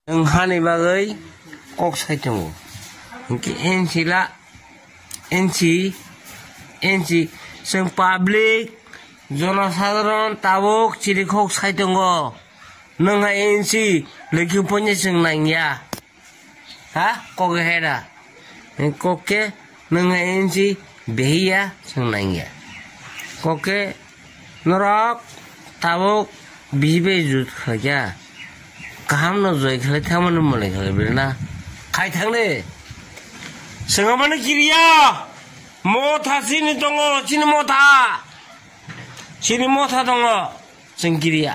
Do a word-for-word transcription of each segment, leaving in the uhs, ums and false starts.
Nwng hani bagwi kok sai tongo. Hinkhe N C la, N C, N C, chwng public, jonosadharon tabuk chiri kok sai tongo. Nwng hai N C lwkhi phone chwng nangya. Ha? Kok he da. Kok khe nwng hai N C behiya chwng nangya. Kok khe norok tabuk B J P jut khlaikha. Kaham no joi khlai thangmani mole khlai bela. Khai thang de. Swngamani kiriya. Motha chini tongo, chini motha. Chini motha tongo, chwng kiriya.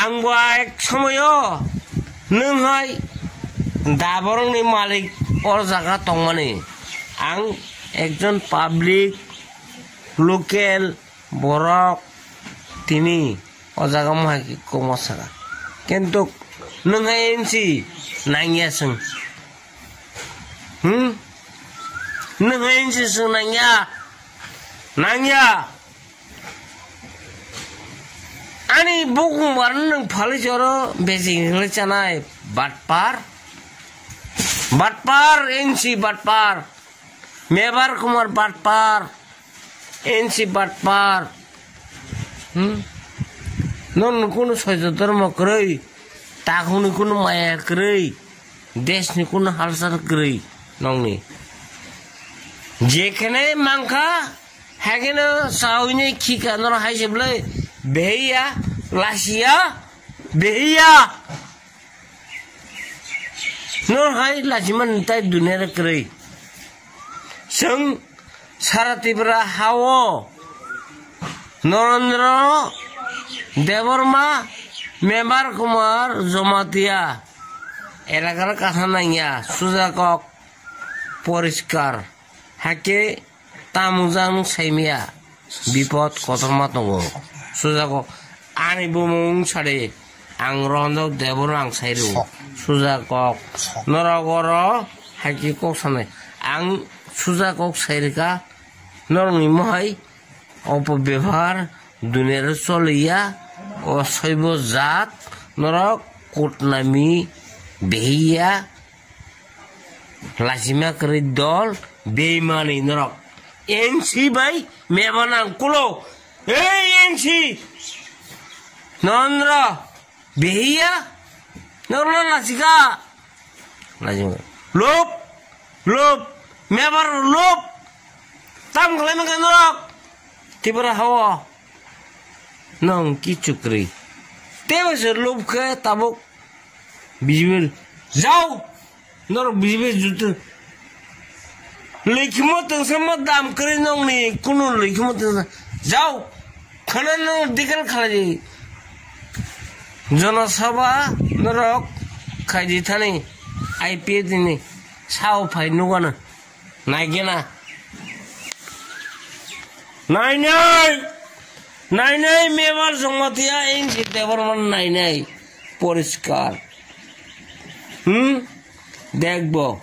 Ang bo ek somoyo nwng hai da borokni malik o jaga tongmani. Ang ekjon public, local borok tini o jaga mohai khe kokma saka. Kintu nwng hai N C nangya chwng. Hmm? Nwng hai N C chwng nangya. Nangya. Ani bukung barno nwng phalwi choro bejing hinwi chanai batpar. Batpar, N C batpar. Mebar Kumar batpar. N C batpar. Hmm? Nono kunu soito dhormo kwrwi, takhukni kunu maya kwrwi, deshni kunu halsar kwrwi nokni. Jekhene mankha, Haikhe no sawi nai khika norok hai se bwlai behiya, lasiya, behiya. Norok hai lasimani tai duniya kwrwi. Chwng sara Tripura hao Narendra Debbarma, Mebar Kumar Jamatia elakar kasa nangya, suja kok poriskar. Haikhe Tamo jang saimaya bipot kotorma tongo. Suja kok ani bumung sadi ang Ronjok Debor ang sairw. Suja kok norok oro haikhe kok sanai. Ang suja kok sairwkha norokni mohai opo bebhar duniyaro choliya o soibo jat norok kutnami behiya. Lachima kwrwi dol, beimani norok. N C bai meba nang kulo. Ei N C! Nondro, behiya, norno lachika. Lachima. Lop, lop, mebar lop. Tam khlai mangkha norok. Tripura hao. Nong kichukri. Tebo se lop khe tabuk. Bijibel, jao! Norok bijibel jutu. Lwkhimo tongsa ma dam kwrwi nongni kunu lwkhimo tongsa. Jao! Khana no dikal khalai. Jonosabha norok khaidi thani I P F ni sao phai nugano. Naigena. Nainai! Nainai mebar Jamatia N C Debbarma nainai. Poriskar. Hmm? Dekbo.